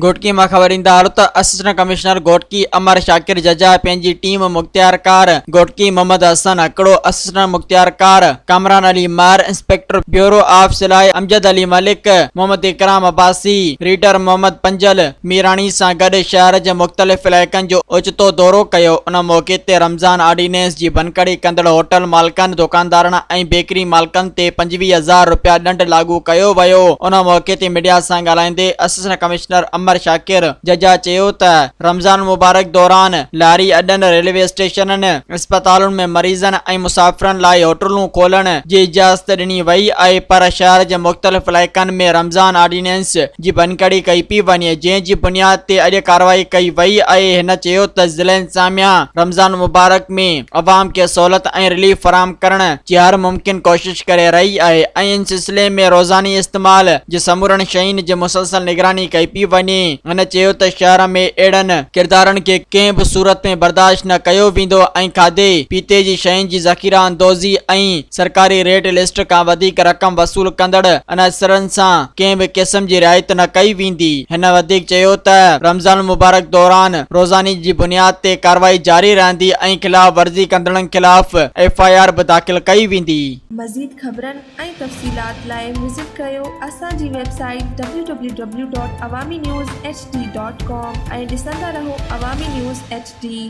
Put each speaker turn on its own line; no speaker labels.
گهوٽڪي مان خبر ڏيندا هلو ته اسسٽنٽ ڪمشنر گهوٽڪي امر شاڪر ججا پنهنجي ٽيم مختيارڪار گهوٽڪي محمد حسن هڪڙو، اسسٽنٽ مختيارڪار Kamran Ali Mahar, inspector bureau of سلائي امجد علي ملڪ، محمد اڪرام عباسي، ريڊر محمد پنجل ميراڻي سان گڏ شهر جي مختلف علائقن جو اوچتو دورو ڪيو. ان موقعي تي رمضان آرڊيننس جي ڀڃڪڙي ڪندڙ هوٽل مالڪن، دوڪاندارن ۽ بيڪري مالڪن تي 25 هزار رپيا ڏنڊ لاڳو ڪيو ويو. ان موقعي تي ميڊيا سان ڳالهائيندي اسسٽنٽ ڪمشنر امر شاڪر ججا چيو ته رمضان المبارڪ دوران لاري اڏن، ريلوي اسٽيشنن، اسپتالن ۾ مريضن ۽ مسافرن لاء هوٽلون کولڻ جي اجازت ڏني وئي آهي پر شهر جي مختلف علائقن ۾ رمضان آرڊيننس جي ڀڃڪڙي ڪئي پئي وڃي جنهن جي بنياد تي اڄ ڪارروائي ڪئي وئي آهي هن چيو ته ضلعي انتظاميا رمضان المبارڪ ۾ عوام کي سهولت ۽ رليف فراهم ڪرڻ جي هر ممڪن ڪوشش ڪري رهي آهي ۽ ان سلسلي ۾ روزاني استعمال جي سمورن شين جي مسلسل نگراني ڪئي پئي وڃي هن چيو ته شهر ۾ اهڙن ڪردارن کي ڪنهن به صورت ۾ برداشت نه ڪيو ويندو ۽ کاڌي پيتي جي شين جي ذخيره اندوزي ۽ سرڪاري ريٽ لسٽ کان وڌيڪ رقم وصول ڪندڙ عناصرن سان ڪنهن به قسم جي رعايت نه ڪئي ويندي. هن وڌيڪ چيو ته رمضان المبارڪ دوران روزاني جي بنياد تي ڪارروائي جاري رهندي ۽ خلاف ورزي ڪندڙن خلاف ايف I R به داخل ڪئي ويندي.
مزيد خبرن ۽ تفصيلات لاء وزٽ ڪريو اسان جي website W W W dot Awami news H D dot com ۽ ڏسندا رهو عوامي نيوز ايڇ ڊي.